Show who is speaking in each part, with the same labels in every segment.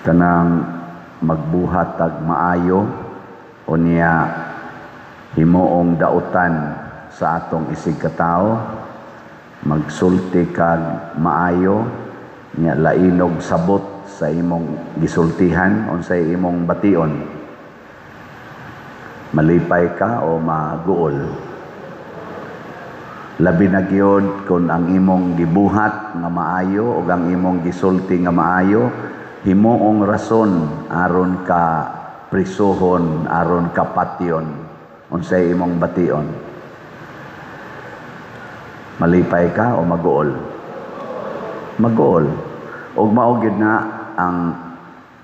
Speaker 1: Kanang magbuhat tag maayo unya himuong dautan sa atong isig katawo, magsulti kag maayo nya lainog sabot sa imong gisultihan, unsay imong bation? Malipay ka o maguol? Labi na gyud kung ang imong gibuhat nga maayo o ang imong gisulti nga maayo himuong rason aron ka prisuhon, aron ka patyon, unsay imong bation? Malipay ka o maguol? Maguol. Ug mao gyud na ang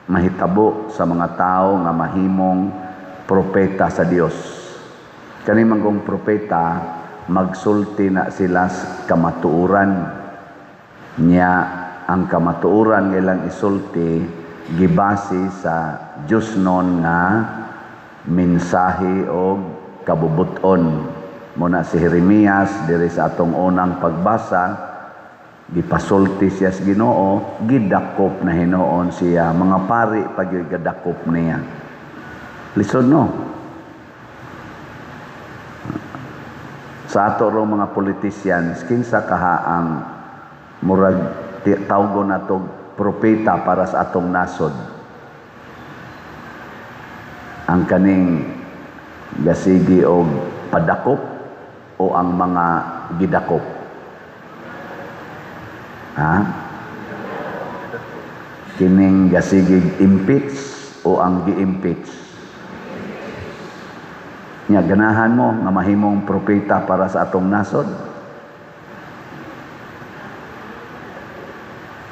Speaker 1: mahitabo sa mga tao nga mahimong propeta sa Dios. Kani manggong propeta, magsulti na sila sa kamatuoran nya. Ang kamatuoran nga ilang isulti gibase sa Diosnon nga mensahe o kabubuton. Muna si Jeremias diri sa atong unang pagbasa, gipasulti siya sa Ginoo, gidakop na hinuon siya, mga pari pag gadakop niya. Lisod, no? Sa ato ro mga politicians, kinsa kaha ang murag tawgon nato propeta para sa atong nasod? Ang kaning gasigi og padakop o ang mga gidakop? Ha? Kining gasigig impeach o ang gi-impeach? Nya ganahan mo nga mahimong propeta para sa atong nasod?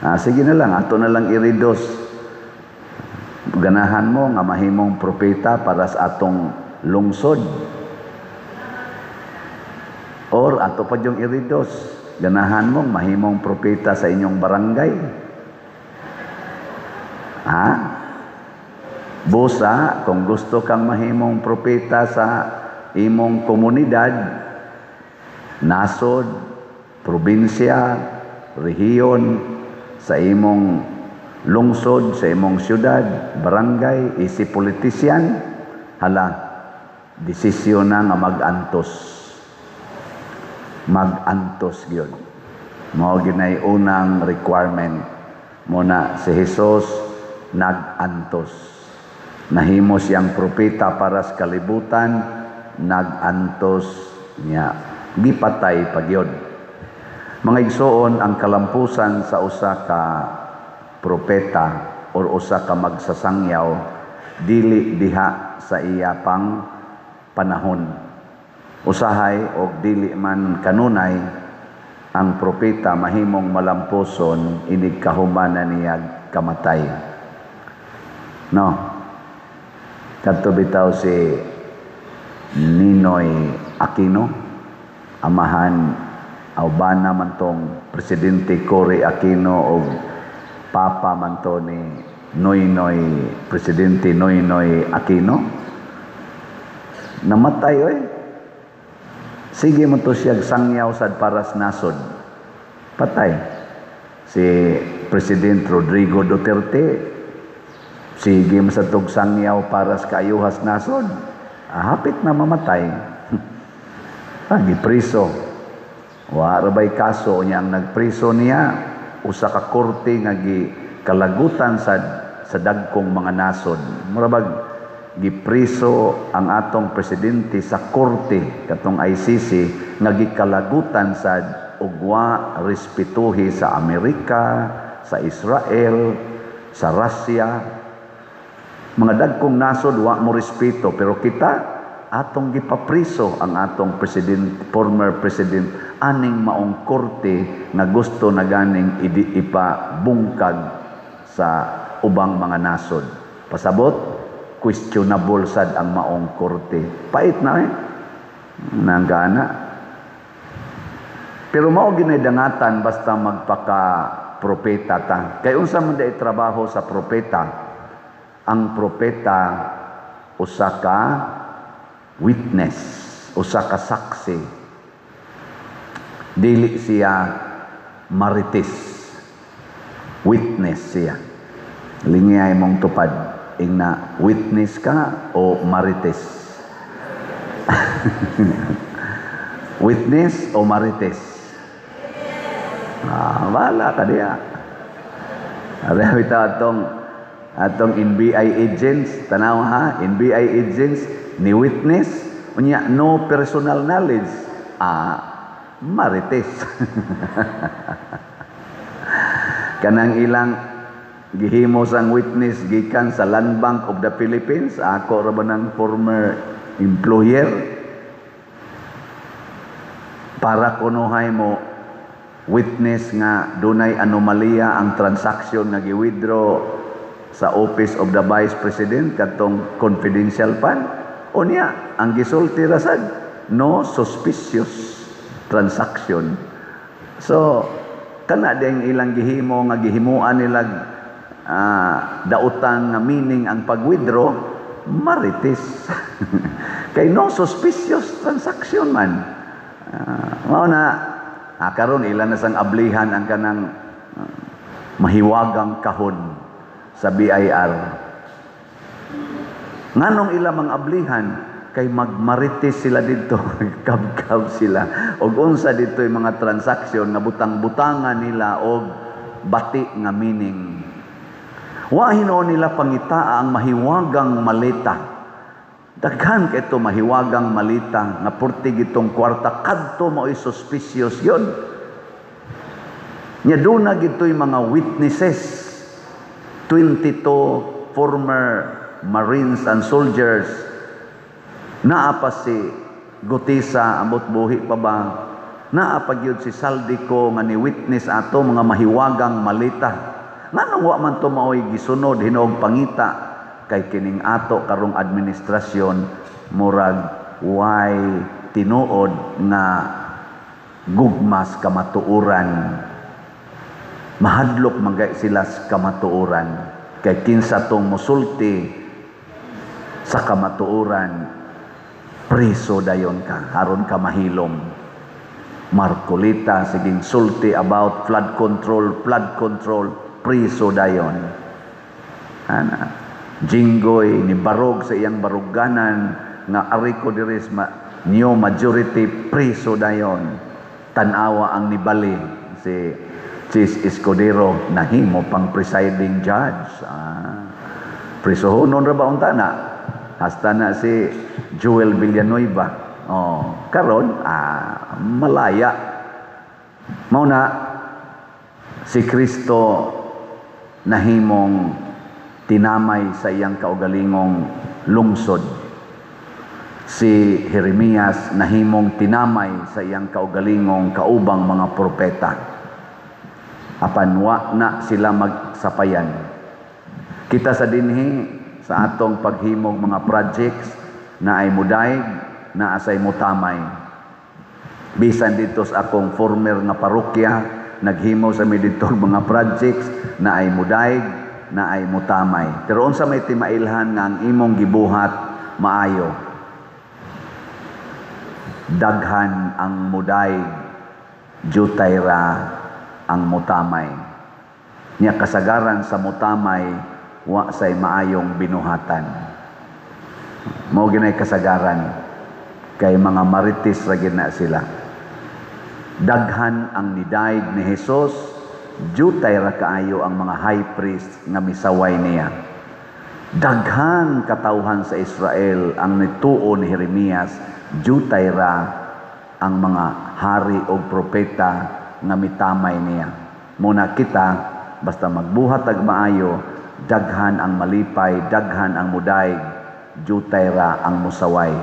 Speaker 1: Ah, sige na lang, ato na lang iridos. Ganahan mo nga mahimong propeta para sa atong lungsod? Or ato pa yung iridos. Ganahan mo mahimong propeta sa inyong barangay? Ha? Busa, kung gusto kang mahimong propeta sa imong komunidad, nasod, probinsya, rehiyon, sa imong lungsod, sa imong syudad, barangay, isip politician, hala, desisyon na nga mag-antos. Mag-antos gyud. Mao ginay unang requirement. Muna si Jesus nag-antos. Nahimo siyang propeta para sa kalibutan, nag-antos niya. Gipatay pa gyud. Mga igsoon, ang kalampusan sa usa ka propeta or usa ka magsasangyaw dili diha sa iya pang panahon. Usahay og dili man kanunay ang propeta mahimong malampuson inig kahuman na niya kamatay. No. Kadto bitaw si Ninoy Aquino, amahan aw bana man tong Presidente Cory Aquino o papa man to ni Noynoy, Presidente Noynoy Aquino. Namatay oy. Sige mo to siya sangyaw sad para sa nasod. Patay. Si President Rodrigo Duterte, sige mo sa tog sangyaw para sa kaayuhas nasod. Ah, hapit na mamatay. Ah, gipriso. Wa ra bay kaso niya. Ang nagpriso niya usa ka korte nga gikalagutan sa dagkong mga nasod. Mura bag gipriso ang atong presidente sa korte katong ICC nga gikalagutan sad ug wa respetuhi sa Amerika, sa Israel, sa Russia. Mga dagkong nasod wa mo respeto, pero kita atong gipapriso ang atong president, former president, aning maong korte nga gusto na ganing idi ipabungkag sa ubang mga nasod. Pasabot, questionable sad ang maong korte. Pait na eh. Nanggana. Pero mao ginay dangatan basta magpaka propeta ta. Kay unsa man day trabaho sa propeta? Ang propeta usa ka witness, usa ka saksi. Dili siya marites. Witness siya. Lingiyay mong tupad, ingna witness ka o marites? Witness o marites? Ah, wala ka diya. Ari bitaw atong NBI agents, tanaw ha, NBI agents ni witness, unya no personal knowledge, ah, marites. Kanang ilang gihimo sang witness gikan sa Land Bank of the Philippines, ako ra ba ng former employer, para kunuhay mo witness nga dunay anomalya ang transaction nga gi-withdraw sa Office of the Vice President katong confidential fund. Unya ang gisulti ra sad, no suspicious transaction. So kana ding ilang gihimo nga gihimuan nila dautan nga meaning ang pag-withdraw, marites, kay no suspicious transaction man. Mao na karon ilan na sang ablihan ang kanang mahiwagang kahon sa BIR. Nganong ila mang ablihan? Kay magmarites sila dito, kabkab sila. Og unsa dito yung mga transaksyon nga butang-butangan nila og bati nga meaning. Wa hinuon nila pangitaa ang mahiwagang maleta. Daghan kay ito mahiwagang malita nga purti gitong kwarta kadto mao'y suspicious yun. Nya duna gito'y mga witnesses, 22 former Marines and soldiers. Naa pa si Guteza, ambot buhi pa ba? Naa pa gyud si Zaldy Co nga ni witness ato mga mahiwagang malita. Nganong wa man to maoy gisunod hinuog pangita? Kay kining ato karong administrasyon murag way tinuod nga gugmas kamatuoran. Mahadlok man gay sila sa kamatuoran. Kay kinsa tong musulti sa kamatuoran, preso dayon ka, aron ka mahilom. Marcoleta siging sulti about flood control, flood control, preso dayon. Ana. Jinggoy ni barog sa iyang baruganan nga ari ko diri ma, new majority, preso dayon. Tan-awa ang nibali si Chiz Escudero, nahimo pang presiding judge. Preso non ra ba unta na? Hasta na si Joel Villanueva. Oh, karon malaya. Mao na si Kristo nahimong tinamay sa iyang kaugalingong lungsod. Si Jeremias nahimong tinamay sa iyang kaugalingong kaubang mga propeta. Apan wa na sila magsapayan. Kita sa dinhi sa atong paghimog mga projects na ay mudaig, na asay mutamay. Bisan dito sa akong former nga parokya, naghimo sa mi dito mga projects na ay mudaig, na ay mutamay. Pero unsa may timailhan nga ang imong gibuhat maayo? Daghan ang mudaig, jutay ra ang mutamay. Nya kasagaran sa mutamay, wa say maayong binuhatan. Mao ginay kasagaran kay mga marites ra gid na sila. Daghan ang nidaig ni Hesus, jutay ra kaayo ang mga high priest nga misaway niya. Daghan katawhan sa Israel ang nituo ni Jeremias, jutay ra ang mga hari o propeta nga mitamay niya. Muna kita, basta magbuhat ag maayo, daghan ang malipay, daghan ang mudaig, jutay ra ang musaway.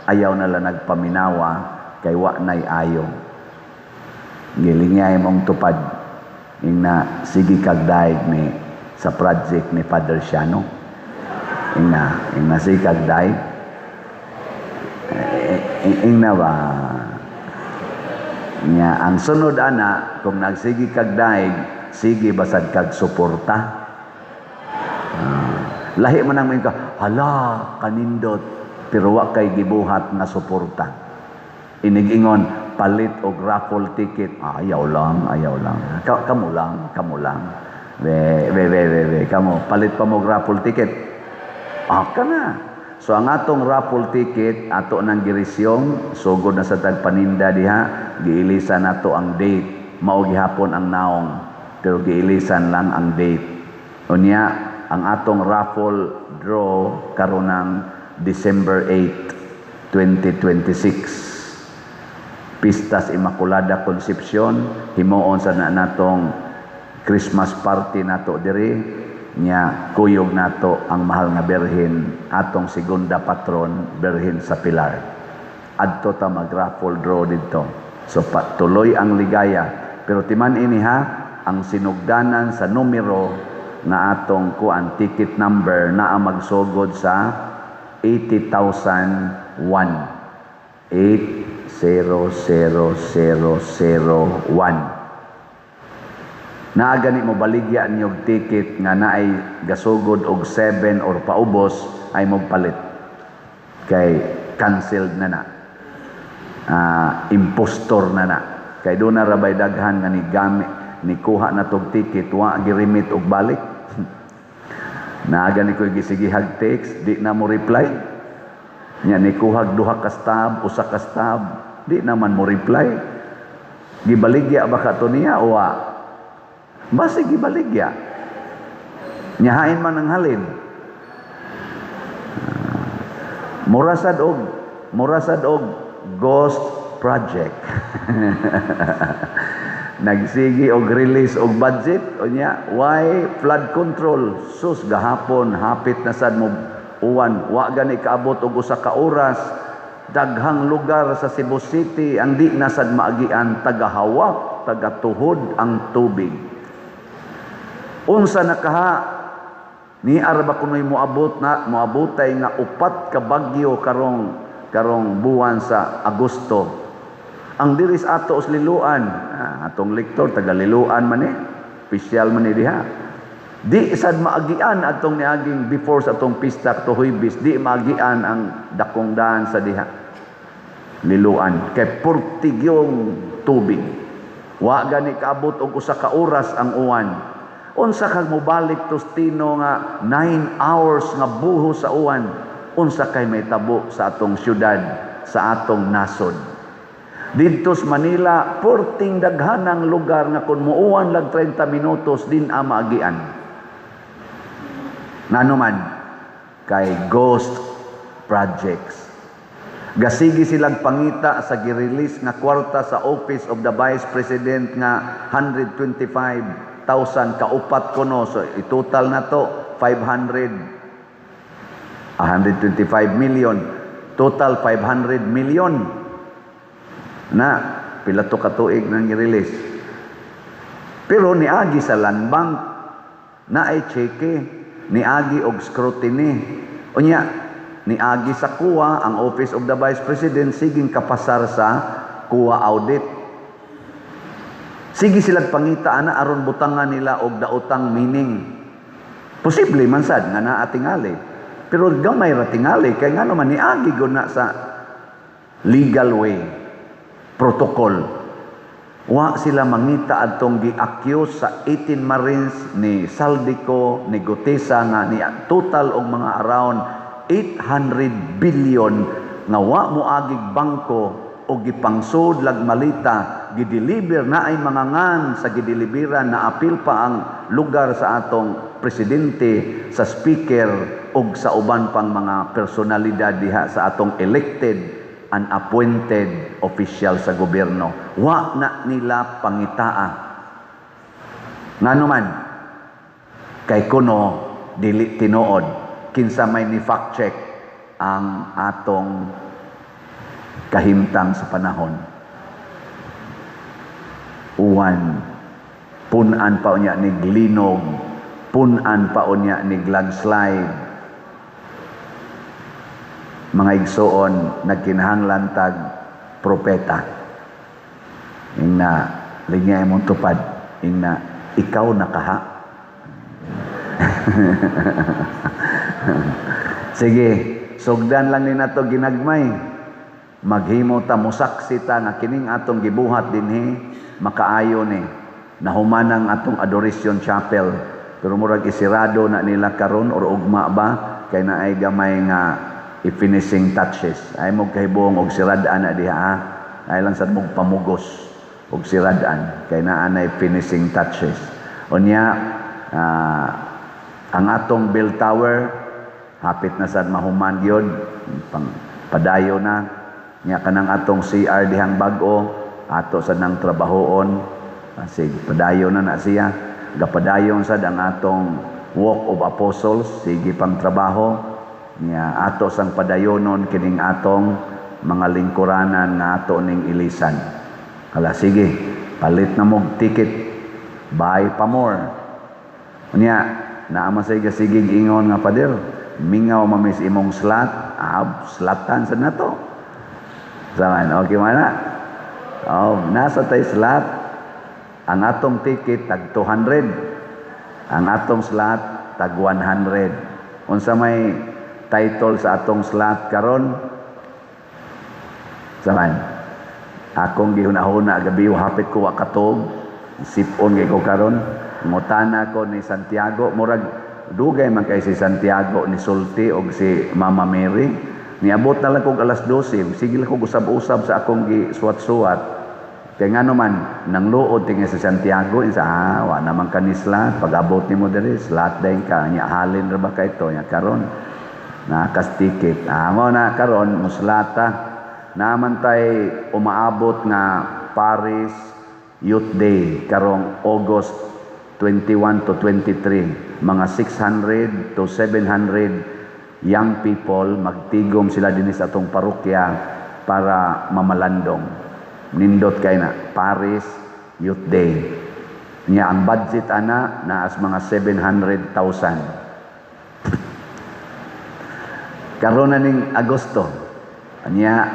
Speaker 1: Ayaw na lang nagpaminawa kay wa nay ayo. Gilingay mong tupad ingna sige kag daig ni sa project ni Father Siano. Ingna sige kag daig. Ingna ba? Nya ang sunod ana, kung nagsige kag daig, sige basad kag suporta. Lahi man ang ka, hala kanindot, pero wa kay gibuhat nga suporta. Inigingon palit og raffle ticket, ayaw lang, ayaw lang. Kamo lang, kamo lang. Be, be, be, be, be. Kamo, palit pa mo raffle ticket. Ah, ka na. So ang atong raffle ticket, ato nang gi-resume, sugod na sa tagpaninda diha, giilisan nato ang date. Mao gihapon ang naong, pero giilisan lang ang date. Unya, ang atong raffle draw karon ng December 8, 2026. Pistas Immaculada Concepcion, himuon sa na natong Christmas party nato diri nya, kuyog nato ang Mahal nga Birhen, atong segunda patron, Birhen sa Pilar. Adto ta mag raffle draw didto. So patuloy ang ligaya, pero timan ini ha, ang sinugdanan sa numero nga atong kuan, ticket number, naa magsugod sa 80,001, 800001. Naa gani mo baligya niyog ticket nga naay gasugod og 7 or paubos, ay mogpalit kay canceled na na, impostor na na, kay doon na rabay daghan nga ni gami ni kuha na tog ticket, wa gi-remit og balik. Naa gani ko gisigihag text, di na mo reply nya. Ni kuhag duha ka stub, usa ka stub, di naman mo reply. Gibaligya ba ka to niya o wa? Basi gibaligya. Nyahain man ang halin. Murasad og ghost project. Nagsigi og release og budget unya, why flood control? Sus, gahapon hapit na sad mo uwan, wa gani kaabot og usa ka oras, daghang lugar sa Cebu City ang di na sad maagian, tagahawak, tagatuhod ang tubig. Unsa na kaha ni arba kunoy moabot na moabotay nga upat ka bagyo karong buwan sa Agosto. Ang diris ato sa Liloan, atong lektor taga Liloan man eh, opisyal man eh diha. Di sad maagian atong niaging before sa atong pista to Huybis, di maagian ang dakong daan sa diha. Liloan kay purtigyong tubig. Wa gani kaabot og usa ka oras ang uwan. Unsa kag mobalik tustino nga 9 hours nga buho sa uwan, unsa kay may tabo sa atong syudad, sa atong nasod? Didto sa Manila, porting daghanang lugar nga kung muuwan lag 30 minutos, din ang maagian. Ngano man? Kay ghost projects. Gasigi silang pangita sa gi-release nga kwarta sa Office of the Vice President nga 125,000 kaupat kuno. So i-total na to 500, 125 million. Total 500 million. Na pila to ka tuig nang gi-release. Pero niagi sa Land Bank, naay cheque, niagi og scrutiny. Unya, niagi sa COA, ang Office of the Vice President siging kapasar sa COA audit. Sige silang pangita ana aron butangan nila og daotang meaning. Posible man sad nga naa tingali. Pero gamay ra tingali kay ngano man niagi gud na sa legal way, protocol. Wa sila mangita adtong gi-accuse sa 18 Marines ni Zaldy Co, ni Guteza nga ni total og mga around 800 billion nga wa moagig bangko o gipangsod lag malita, gideliver na ay mga ngan sa gideliveran na apil pa ang lugar sa atong presidente, sa speaker og sa uban pang mga personalidad diha sa atong elected and appointed official sa gobyerno. Wa na nila pangitaa. Ngano man? Kay kuno dili tinuod. Kinsa may ni fact check ang atong kahimtang sa panahon? Uwan, punan pa unya ni linog, punan pa unya ni landslide. Mga igsoon, nagkinahanglan tag propeta. Ingna, linya imong tupad, ingna, ikaw nakaha. Sige, sugdan lang ni nato ginagmay. Maghimo ta, musaksi ta nga kining atong gibuhat dinhi makaayo ni. Nahuman ang atong Adoration Chapel, pero murag isirado na nila karon or ugma ba kay naay gamay nga i-finishing touches. Ay mo kahibuong og sirad-an na diha, ha? Ay lang sad mong pamugos og sirad-an kay naa nay finishing touches. Unya ang atong bell tower hapit na sad mahuman gyud, pang padayo na nya. Kanang atong CR dihang bag-o, ato sad nang trabahoon. Sige, padayo na na siya. Gapadayon sad ang atong Walk of Apostles, sige pang trabaho nya. Ato sang padayonon kining atong mga lingkuranan nga ato ning ilisan. Hala, sige, palit na mog ticket, buy pa more. Unya naa man say gasigig ingon nga, "Pader, mingaw mamis imong slot." Ah, slotan sa nato. Saman, okay man na? Oh, nasa tay slot. Ang atong ticket tag 200. Ang atong slot tag 100. Unsa may title sa atong slot karon? Saman. Akong gihuna-huna gabi, hapit ko wa katog. Sipon kay ko karon. Ngutana ko ni Santiago, murag dugay man kay si Santiago ni sulti og si Mama Mary. Niabot na lang kog alas 12, sige lang kog usab-usab sa akong gisuwat-suwat. Kay ngano man nang luod tingi si Santiago insa, ah, wa naman kanisla pag-abot nimo diri, slot dayon ka nya, halin ra ba kay to nya karon nakas ticket. Ah, mo na karon muslata naman tay umaabot nga Paris Youth Day karong August 21 to 23. Mga 600 to 700 young people magtigom sila dinhi sa atong parokya para mamalandong. Nindot kay na Paris Youth Day. Nya ang budget ana naas mga 700,000. Karon na ning Agosto. Anya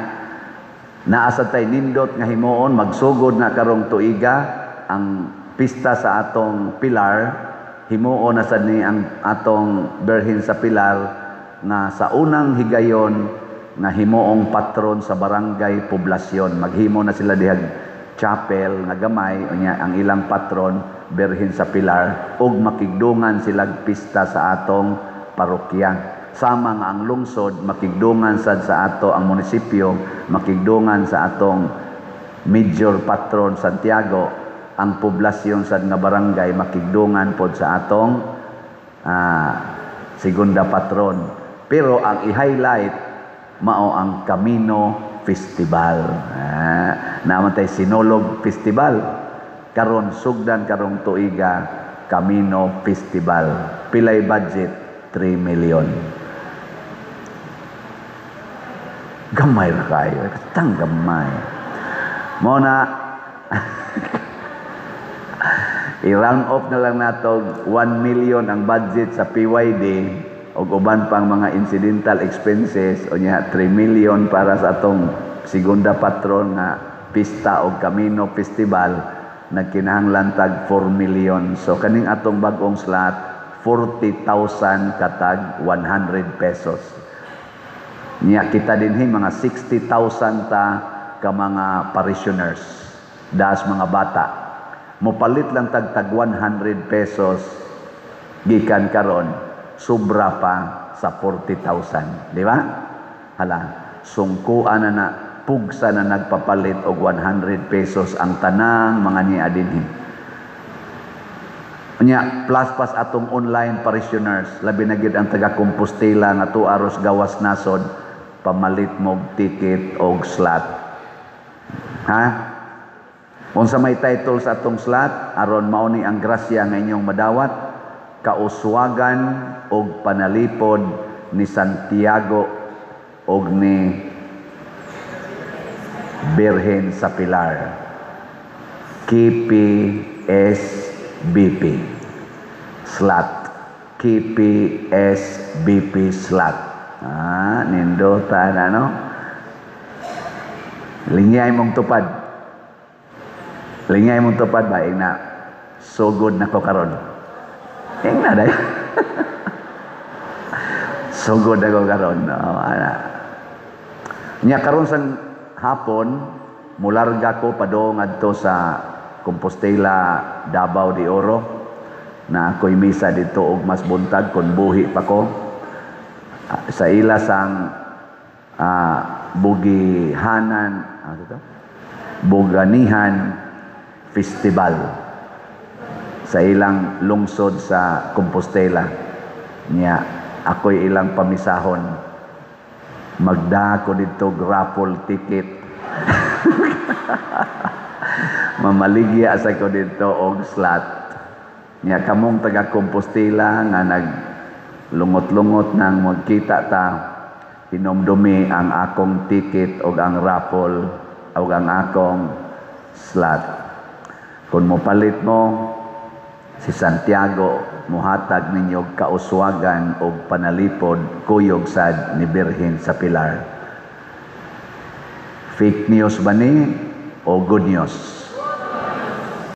Speaker 1: naa sa tay nindot nga himuon, magsugod na karong tuiga ang pista sa atong Pilar. Himuon na sad ni ang atong Birhen sa Pilar nga sa unang higayon nga himuong patron sa barangay Poblasyon. Maghimo na sila dihag chapel nga gamay, unya ang ilang patron Birhen sa Pilar ug makigdungan sila pista sa atong parokya. Sama nga ang lungsod makigdungan sad sa ato, ang munisipyo makigdungan sa atong major patron Santiago, ang poblasyon sad nga barangay makigdungan pod sa atong segunda patron. Pero ang i-highlight mao ang Camino Festival. Naman tay Sinulog Festival karon, sugdan karong tuiga Camino Festival. Pilay budget? 3 million. Gamay ra kayo. Tang gamay. Mo na i-round off na lang nato, 1 million ang budget sa PYD ug uban pang mga incidental expenses, o nya 3 million para sa atong segunda patron nga pista og Camino Festival, nagkinahanglan tag 4 million. So kaning atong bag-ong slot, 40,000 katag 100 pesos. Nya kita dinhi mga 60,000 ta ka mga parishioners, das mga bata. Mopalit lang tag tag 100 pesos gikan karon, sobra pa sa 40,000, di ba? Hala, sungkuan na na, pugsa na nagpapalit og 100 pesos ang tanang mga niya dinhi. Nya plus pas atong online parishioners, labi na gyud ang taga Compostela nga tuaros gawas nasod, pamalit mo og ticket og slot. Ha? Unsa may title sa atong slot aron mao ni ang grasya nga inyong madawat? Kauswagan og panalipod ni Santiago og ni Birhen sa Pilar. KPSBP slot. KPSBP slot. Ah, nindota na, no? Lingay mong tupad. Lingay mong tupad ba? Ing na, sugod na ko karon. Ing na, day. Sugod na ko karon. No, ana. Nya karon sang hapon, mularga ko padung adto sa Compostela, Davao de Oro, na ako'y misa dito og mas buntag kung buhi pa ko sa ila sang Bugihanan, ano ito? Buganihan Festival sa ilang lungsod sa Compostela niya. Ako'y ilang pamisahon. Magda ko dito raffle ticket, mamaligya sa ko dito og slot niya. Kamong taga Compostela nga nag lungot-lungot nang magkita ta, hinumdumi ang akong ticket og ang raffle og ang akong slot. Kung mopalit mo, si Santiago muhatag ninyo og kauswagan og panalipod, kuyog sad ni Birhen sa Pilar. Fake news ba ni o good news?